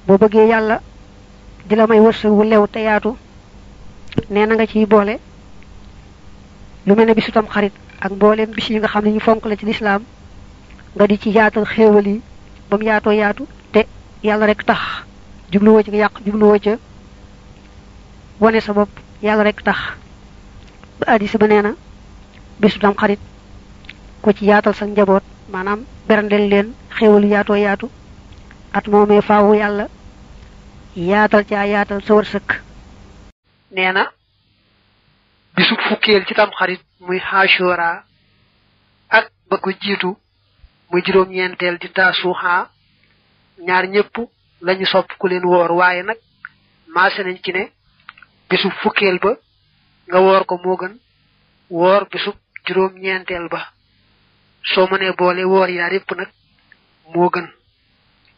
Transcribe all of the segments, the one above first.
boo bëggee yàlla di la may wërsëg wu lew te yaatu nee na nga ciy boole lu mel ne bisu tam xarit ak mbooleem bis yi nga xam ne ñu fonk la ci lislaam nga di ci yaatal xéewal yi ba mu yaatoo yaatu te yàlla rek tax jubluwoo ci nga yàq jubluwoo ca wane sa bopp yàlla rek tax ba addis ba nee na bisu tam xarit ko ci yaatal sa njaboot maanaam berndeel leen xéewal yu yaatoo yaatu at moomee faawu yàlla yaatal caa yaatal sa wërsëg. nee na bisu fukkeel ci tam xarit muy Ashura ak ba ko jiitu muy juróom-ñeenteel di Tasuuxa ñaar ñëpp lañu sopp ku leen woor waaye nag maase nañ ci ne bisu fukkeel ba nga woor ko moo gën woor bisu juróom-ñeenteel ba soo mënee boole woor yaar yépp nag moo gën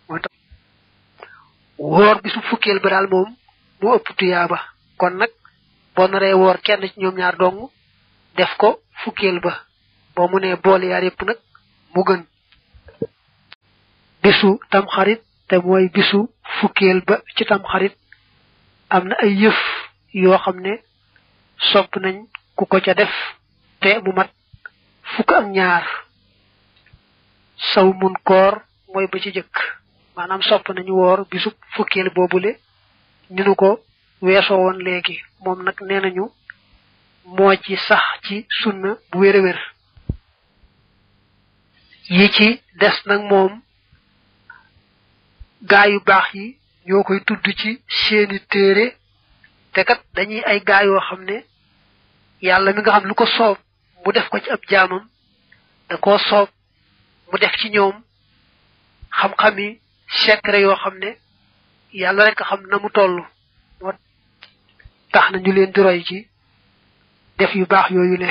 moo tax woor bisu fukkeel ba daal moom moo ëpp tuyaaba kon nag boo naree woor kenn ci ñoom ñaar dong def ko fukkeel ba boo mënee boole yaar yépp nag mu gën bisu tamxarit te mooy bisu fukkeel ba ci tamxarit am na ay yëf yoo xam ne sopp nañ ku ko ca def te mu mat fukk ak ñaar saw mun koor mooy ba ci jëkk maanaam sopp nañu woor bisu fukkeel boobule ni nu ko weesoo woon léegi moom nag nee nañu moo ci sax ci sunna bu wér a wér yi ci des nag moom gaa yu baax yi ñoo koy tudd ci seeni téere te kat dañuy ay gaa yoo xam ne yàlla mi nga xam lu ko soob mu def ko ci ab jaamam da koo soob mu def ci ñoom xam-xami secret yoo xam ne yàlla rek xam na mu toll moo tax na ñu leen di roy ci def yu baax yooyu ne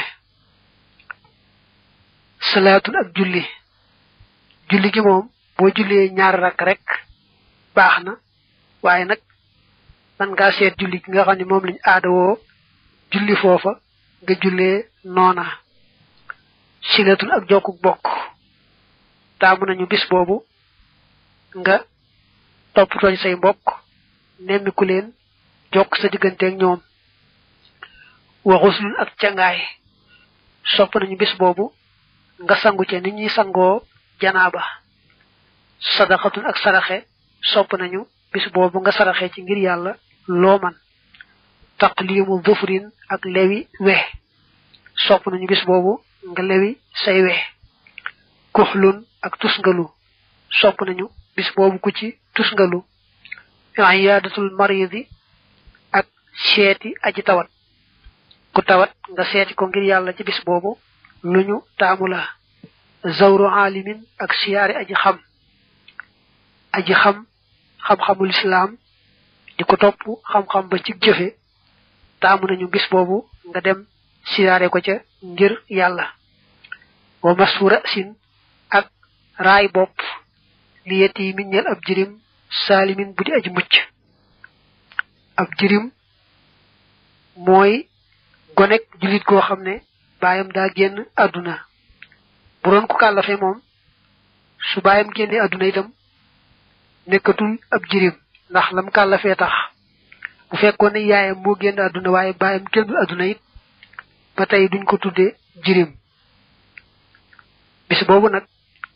salaatun ak julli gi moom boo jullee ñaar rakk rek baax na waaye nag man ngaa seet julli gi nga xam ne moom lañu aadawoo julli foofa nga jullee noona silatun ak jokkuk bokk taamu nañu bis boobu nga toppatoo say mbokk nemmiku leen jokk sa digganteeg ñoom waxuslun ak cangaay sopp nañu bis boobu nga sangu ca nit ñuy sangoo janaaba sadaqatun ak saraxe sopp nañu bis boobu nga saraxe ci ngir yàlla loo man taqlimu dhufrin ak lewi we sopp nañu bis boobu nga lewi say we kuxlun ak tusngalu sopp nañu bis boobu ku ci tusngalu iyaadatul maridi ak seeti aji tawat ku tawat nga seeti ko ngir yàlla ci bis boobu lu ñu taamu la zawru alimin ak siyaari aji xam xam-xamul islaam di ko topp xam-xam ba ci jëfe taamu nañu bis boobu nga dem siyaare ko ca ngir yàlla wa masfura sin ak raay bopp li yeti min ñel ab jirim saalimin bu di aji mucc ab jirim mooy gonek julit goo xam ne baayam daa génn àdduna bu doon ku kàllafe moom su baayam génne àdduna itam nekkatul ab jirim ndax lam kàllafee tax bu fekkoon ne yaayam moo génn àdduna waaye baayam génnul àdduna it ba tey duñ ko tudde jirim bis boobu nag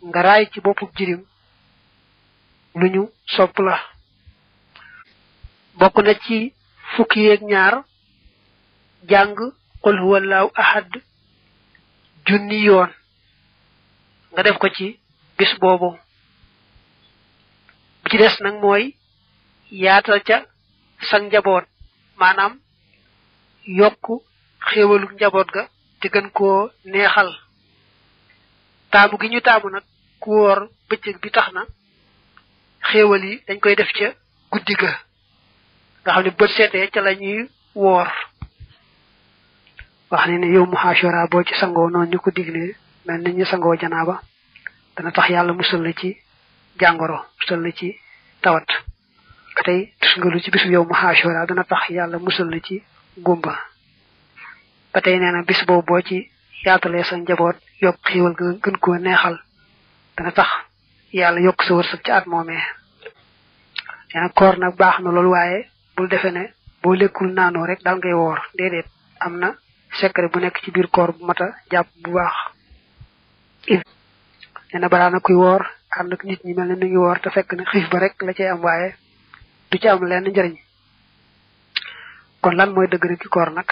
nga raay ci boppub jirim lu ñu sopp la bokk na ci fukki yeeg ñaar jàng qul huwallahu ahad junni yoon nga def ko ci bis boobu bi ci des nag mooy yaatal ca sa njaboot maanaam yokk xéewalu njaboot ga te gën koo neexal taamu gi ñu taamu nag ku woor bëccëg bi tax na xéewal yi dañ koy def ca guddi ga nga xam ne bët seetee ca la ñuy woor wax ne yow mu Ashura boo ci sangoo noonu ñu ko diglee mel ni ñu sangoo janaaba dana tax yàlla musal la ci jàngoro musal la ci tawat ba tey tusngalu ci bisu yow mu Ashura dana tax yàlla musal la ci gumba ba tey nee na bis boobu boo ci yaatalee sa njaboot yokk xiiwal gën koo neexal dana tax yàlla yokk sa wërsëg ci at moomee ya koor nak baax na lool waaye bul defe ne boo lekkul naanoo rek dal ngay woor déedéet am na secret bu nekk ci biir koor bu mata jàpp bu baax neena balaa na kuy woor ànd ak nit ñi mel ne nu ngi woor te fekk ne xiif ba rek la cay am waaye du ci am lenn njariñ kon lan mooy dëgg-dëggi koor nag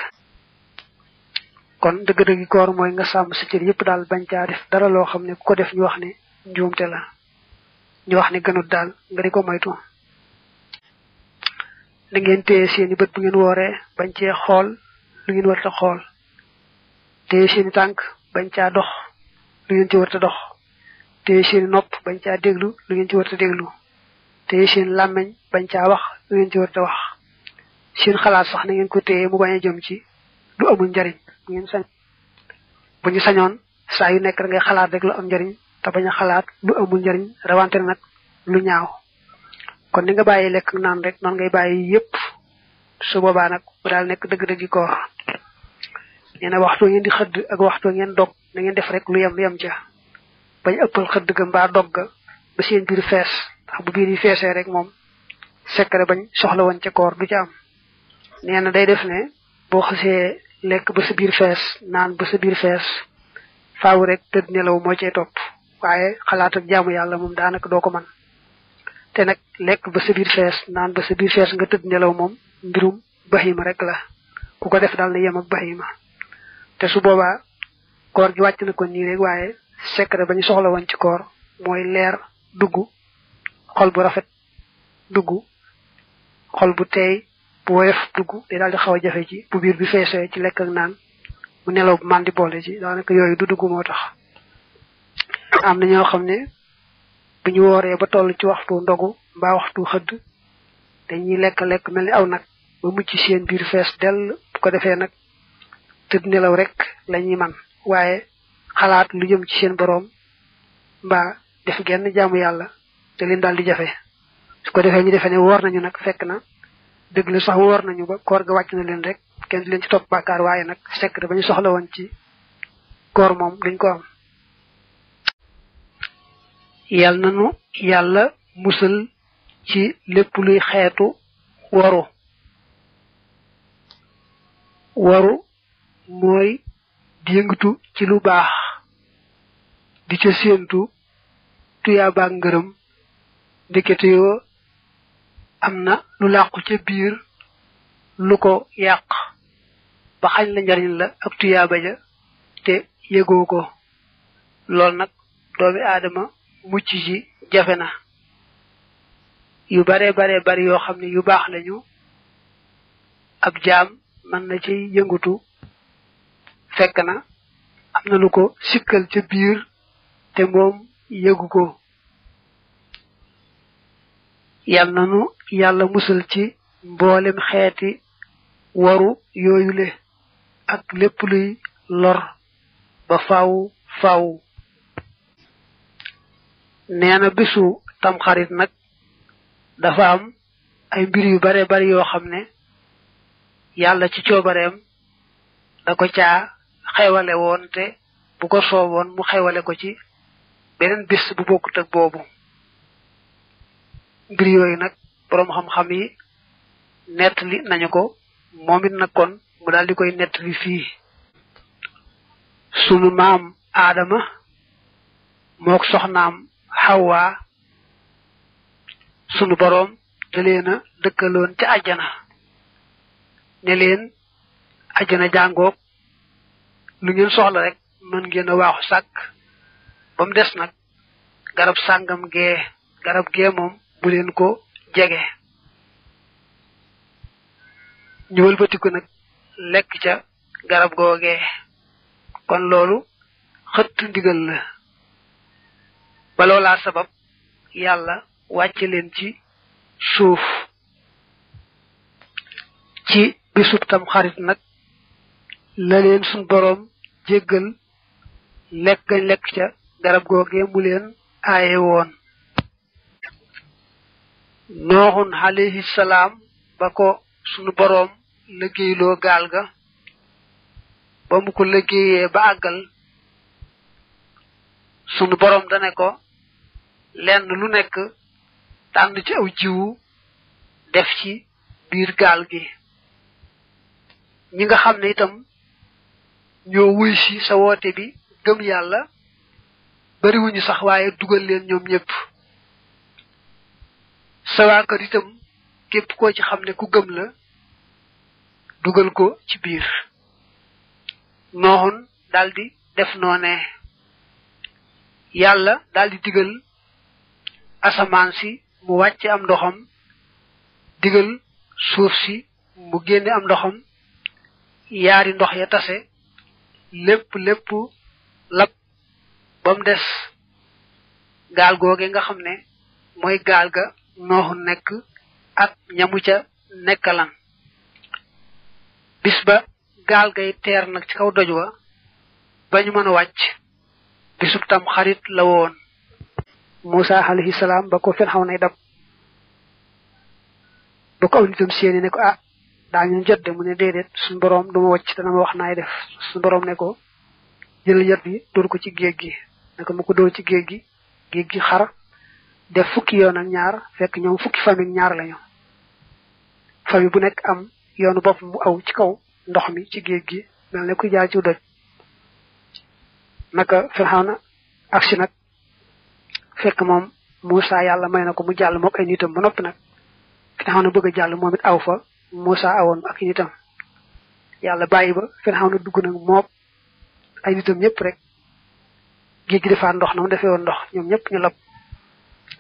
kon dëgg-dëggi koor mooy nga sàmm sa cër yépp daal bañ caa def dara loo xam ne ku ko def ñu wax ne njuumte la ñu wax ne gënut daal nga di ko moytu da ngeen téye seeni bët bu ngeen wooree bañ cee xool lu ngeen warta xool téye seeni tànk bañ caa dox lu ngeen ci warta dox téye seeni nopp bañ caa déglu lu ngeen ci warta déglu téye seen làmmeñ bañ caa wax lu ngeen ci warta wax seen xalaat sax na ngeen ko téye mu bañ a jëm ci lu amul njariñ bu ngeen sañ bu ñu sañoon saa yu nekk da ngay xalaat rek lu am njariñ te bañ a xalaat lu amul njariñ rawante nag lu ñaaw kon ni nga bàyyi lekk naan rek noonu ngay bàyyi yépp su boobaa nag bu daal nekk dëgg-dëggi koor nee na waxtu ngeen di xëdd ak waxtu ngeen dog na ngeen def rek lu yem ca bañ ëppal xëdd ga mbaa dog ga ba seen biir fees ndax bu biir yi feesee rek moom secret bañ soxla woon ca koor du ca am nee na day def ne boo xasee lekk ba sa biir fees naan ba sa biir fees faaw rek tëdd nelaw moo cay topp waaye xalaat ak jaamu yàlla moom daanaka doo ko man te nag lekk ba sa biir fees naan ba sa biir fees nga tëdd nelaw moom mbirum bahima rek la ku ko def daal na yem ak bahima te su boobaa koor gi wàcc na ko nii rek waaye secret ba ñu soxla woon ci koor mooy leer dugg xol bu rafet dugg xol bu teey bu woyof dugg day daal di xaw a jafe ci bu biir bi feesee ci lekk ak naan mu nelaw bu mandi boole ci daanaka yooyu du dugg moo tax am na ñoo xam ne bu ñu wooree ba toll ci waxtu ndogu mbaa waxtu xëdd dañuy lekk mel ni aw nag ba mucc seen biir fees dell bu ko defee nag tëdd nelaw rek lañuy man waaye xalaat lu jëm ci seen boroom mbaa def genn jaamu yàlla te leen daal di jafe su ko defee ñu defee ne woor nañu nag fekk na dëgg la sax woor nañu ba koor ga wàcc na leen rek kenn di leen ci topp bàkkaar waaye nag secret ba ñu soxla woon ci koor moom duñ ko am yal nanu yàlla musal ci lépp luy xeetu waru mooy di yëngatu ci lu baax di ca séentu tuyaaba ak ngërëm ndekete yoo am na lu làqu ca biir lu ko yàq ba xañ la njariñ la ak tuyaaba ja te yëgoo ko lool nag doomi aadama mucc ci jafe na yu bare bari yoo xam ne yu baax lañu ab jaam mën na ci yëngatu fekk na am na lu ko sikkal ca biir te moom yëgu ko yal nanu yàlla musal ci mboolem xeeti waru yooyule ak lépp luy lor ba faaw neena bisu tamxarit nag dafa am ay mbir yu bare bari yoo xam ne yàlla ci coobareem da ko caa xewale woon te bu ko sooboon mu xewale ko ci beneen bis bu bokkut ak boobu mbir yooyu nag boroom xam-xam yi nettali nañu ko moom it nag kon mu daal di koy nettali fii sunu maam Aadama mook soxnaam Hawa sunu boroom da leen a dëkkaloon ca àjjana ne leen àjjana jàngoog lu ngeen soxla rek mën ngeen a waaxu sàkk ba mu des nag garab sàngam gee garab gee moom bu leen ko jege ñu wëlbatiku nag lekk ca garab googee kon loolu xëtt ndigal la ba loolaa sabab yàlla wàcce leen ci suuf ci bisub tam xarit nag la leen suñ boroom jéggal lekk gañ lekk ca garab googee mu leen aaye woon nooxun alayhi salaam ba ko sunu boroom liggéeyloo gaal ga ba mu ko liggéeyee ba àggal sunu boroom dane ko lenn lu nekk tànn ci aw jiwu def ci biir gaal gi ñi nga xam ne itam ñoo wuy si sa woote bi gëm yàlla bari wuñu sax waaye dugal leen ñoom ñëpp sa waa kër itam képp koo ci xam ne ku gëm la dugal ko ci biir nooxun daldi def noone yàlla daldi digal asamaan si mu wàcce am ndoxam digal suuf si mu génne am ndoxam yaari ndox ya tase lépp lab bam des gaal googe nga xam ne mooy gaal ga nooxu nekk ak ñamu ca nekkalan bis ba gaal gay teer nag ci kaw doj wa ba ñu mën a wàcc bisub tam xarit la woon Musa alayhi salaam ba ko Firawna dab ba ko aw nitam seeni ne ko daañu jot de mu ne déedéet suñu boroom duma wàcc dana ma wax naay def suñu boroom ne ko jël yat bi dóor ko ci géej gi ne ko mu ko dóor ci géej gi xar def fukki yoon ak ñaar fekk ñoom fukki famille ñaar lañu famille bu nekk am yoonu bopp bu aw ci kaw ndox mi ci géej gi mel ne ku jaar ci doj naka Firawna aksi nag fekk moom Musa yàlla may na ko mu jàll mook ay nitam ba noppi nag Firawna bëgg a jàll moom it aw fa Musa awoon ak nitam yàlla bàyyi ba Firawna dugg nag mook ay nitam ñëpp rek géej gi defaat ndox na mu defee woon ndox ñoom ñëpp ñu lab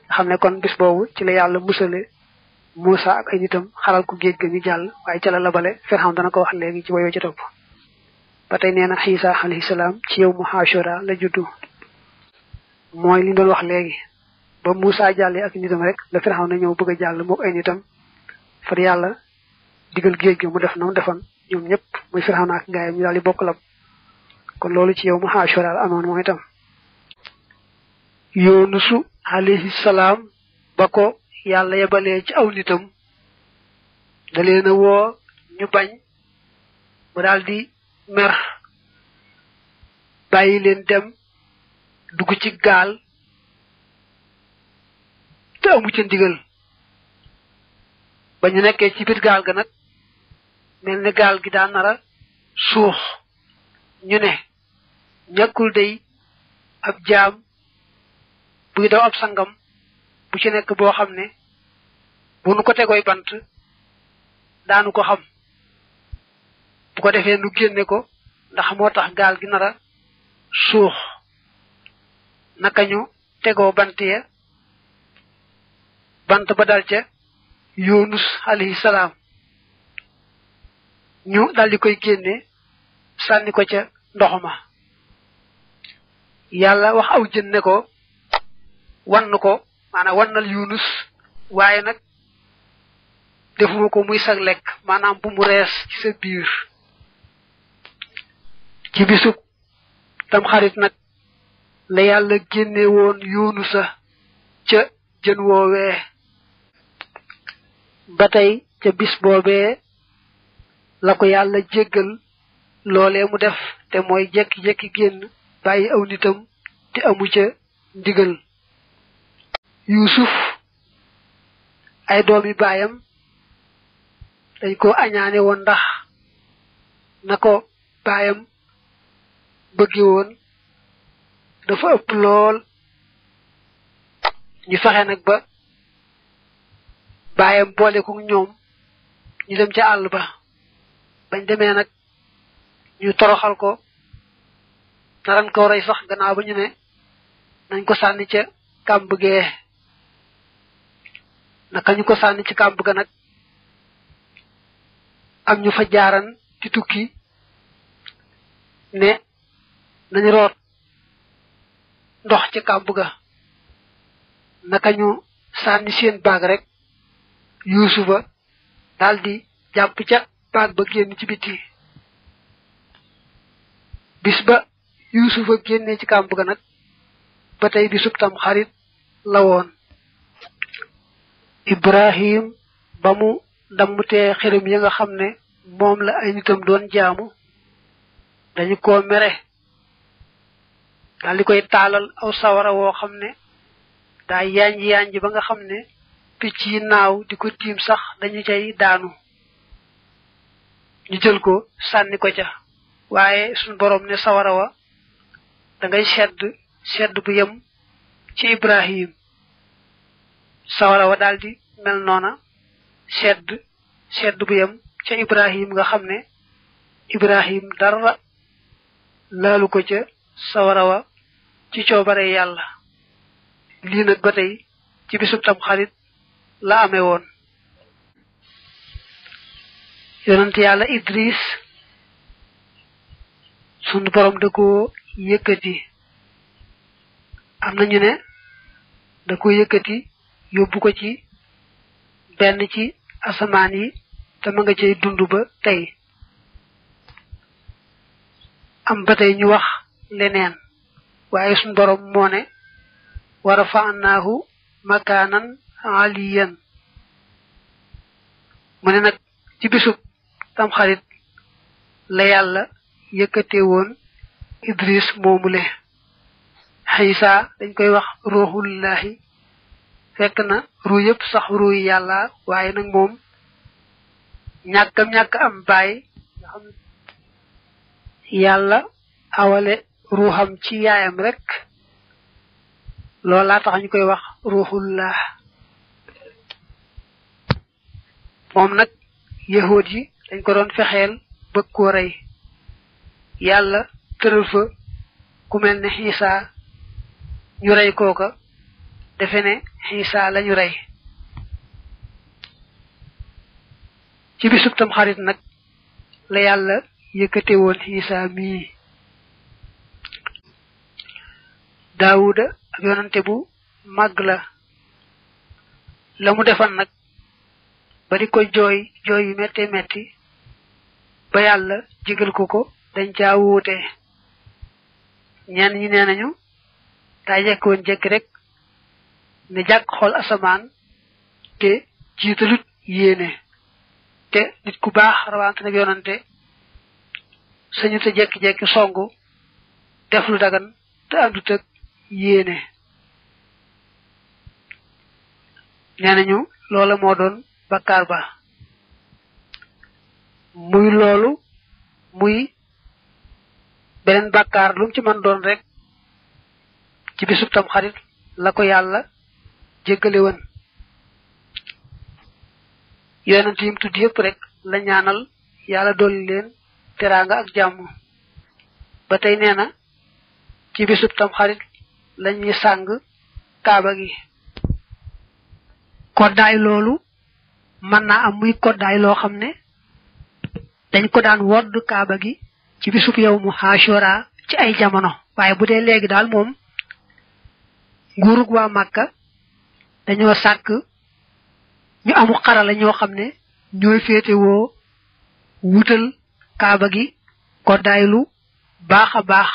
xam ne kon bis boobu ci la yàlla musale Musa ak ay nitam xaral ko géej ga ñu jàll waaye ca la labale Firawna dana ko wax léegi ci woyoo ci topp ba tey nee na Isa alayhi salaam ci yow mu Ashura la juddu mooy li doon wax léegi ba Musa jàllee ak nitam rek la Firawna ñëw bëgg a jàll mook ay nitam far yàlla digal géej gi mu def na mu defoon ñoom ñëpp muy Firawna ak gaayam ñu daal di bokk lab kon loolu ci yow mu Ashura la amoon mooy itam Yunusu alayhi salaam ba ko yàlla yebalee ci aw nitam da leen a woo ñu bañ mu daldi mer bàyyi leen dem dugg ci gaal te amu ca ndigal ba ñu nekkee ci biir gaal ga nag mel ne gaal gi daa nara suux ñu ne ñàkkul day ab jaam buy daw ab sangam bu ci nekk boo xam ne bu nu ko tegooy bant daanu ko xam bu ko defee nu génne ko ndax moo tax gaal gi nara suux naka ñu tegoo bant ya bant ba dal ca Yunus alayhi salaam ñu daldi koy génne sànni ko ca ndox ma yàlla wax aw jën ne ko wann ko maanaam wannal Yunus waaye nag defuma ko muy sag lekk maanaam bu mu rees ci sa biir ci bisub tam xarit nag la yàlla génne woon Yunusa ca jën woowee ba tey ca bis boobee la ko yàlla jéggal loolee mu def te mooy jekki-jekki génn bàyyi aw nitam te amu ca ndigal Yusuf ay doomi baayam dañ ko añaane woon ndax na ko baayam bëgge woon dafa ëpp lool ñu fexe nag ba baayam boole ko ñoom ñu dem ca àll ba bañ demee nag ñu toroxal ko naran ko rey sax gannaaw ba ñu ne nañ ko sànni ca kàmb gee naka ñu ko sànni ci kàmb ga nag am ñu fa jaaran ci tukki ne nañu root ndox ci kàmb ga naka ñu sànni seen baag rek Yuusufa daldi jàpp ca baag ba génn ci biti bis ba Yuusufa génne ci kàmb ga nag ba tey bisub tam xarit la woon Ibrahim ba mu dammutee xërëm ya nga xam ne moom la ay nitam doon jaamu dañu ko mere daal di koy taalal aw sawara woo xam ne daa yanji ba nga xam ne picc yi naaw di ko tiim sax dañu cay daanu ñu jël ko sànni ko ca waaye suñu borom ne sawara wa da ngay sedd bu yem ci Ibrahim sawara wa daldi mel noona sedd bu yem ca Ibrahim nga xam ne Ibrahim dara laalu ko ca sawara wa ci coobare yàlla lii nag ba tey ci bisub tam xarit la amee woon yonent yàlla Idris sunu borom da ko yëkkati am na ñu ne da ko yëkkati yóbbu ko ci benn ci asamaan yi te ma nga cay dund ba tey am ba tey ñu wax leneen waaye sunu borom moo ne wa rafa'naahu makaanan aliyan mu ne nag ci bisub tamxarit la yàlla yëkkatee woon Idris moomule Xiisa dañ koy wax ruuxullahi fekk na ruu yëpp sax ruu yi yàlla waaye nag moom ñàkk am baay nga xam yàlla awale ruuxam ci yaayam rek loolaa tax ñu koy wax ruuxullah moom nag yahuud yi dañ ko doon fexeel bëgg koo rey yàlla tëral fa ku mel ne Xiisa ñu rey kooka defe ne Xiisa lañu rey ci bisub tam xarit nag la yàlla yëkkate woon Xiisa mii Daawuda ak yonante bu màgg la mu defan nag ba di ko jooy yu metti ba yàlla jégal ko dañ caa wuute ñenn ñi nee nañu daa jekk woon jekki rek ne jàkk xool asamaan te jiitalut yéene te nit ku baax rawante nag yonante sañu te jekki-jekki songu def lu dagan te àndut ak yéene nee nañu loola moo doon bakkaar ba muy loolu muy beneen bakkaar lu mu ci mën doon rek ci bisub tam xarit la ko yàlla jéggale woon yonent yi mu tudd yëpp rek la ñaanal yàlla dolli leen teraanga ak jàmm ba tey nee na ci bisub tam xarit lañuy sàng kaaba gi koddaay loolu mën naa am muy koddaay loo xam ne dañ ko daan wodd kaaba gi ci bisub yawmu Ashura ci ay jamono waaye bu dee léegi daal moom nguurug waa Màkka dañoo sàkk ñu amu xarala ñoo xam ne ñooy féetewoo wutal kaaba gi koddaay lu baax a baax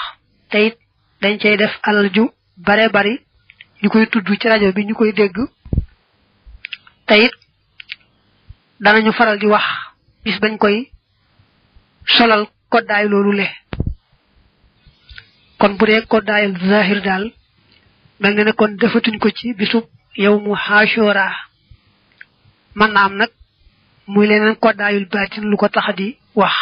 te it dañ cay def alal ju bare bari ñu koy tudd ci rajo bi ñu koy dégg te it danañu faral di wax bis bañ koy solal koddaay loolu le kon bu dee koddaayal zahir daal mel na ne kon defatuñ ko ci bisub yawmu Ashura mën na am nag muy leneen koddaayul baatin lu ko tax di wax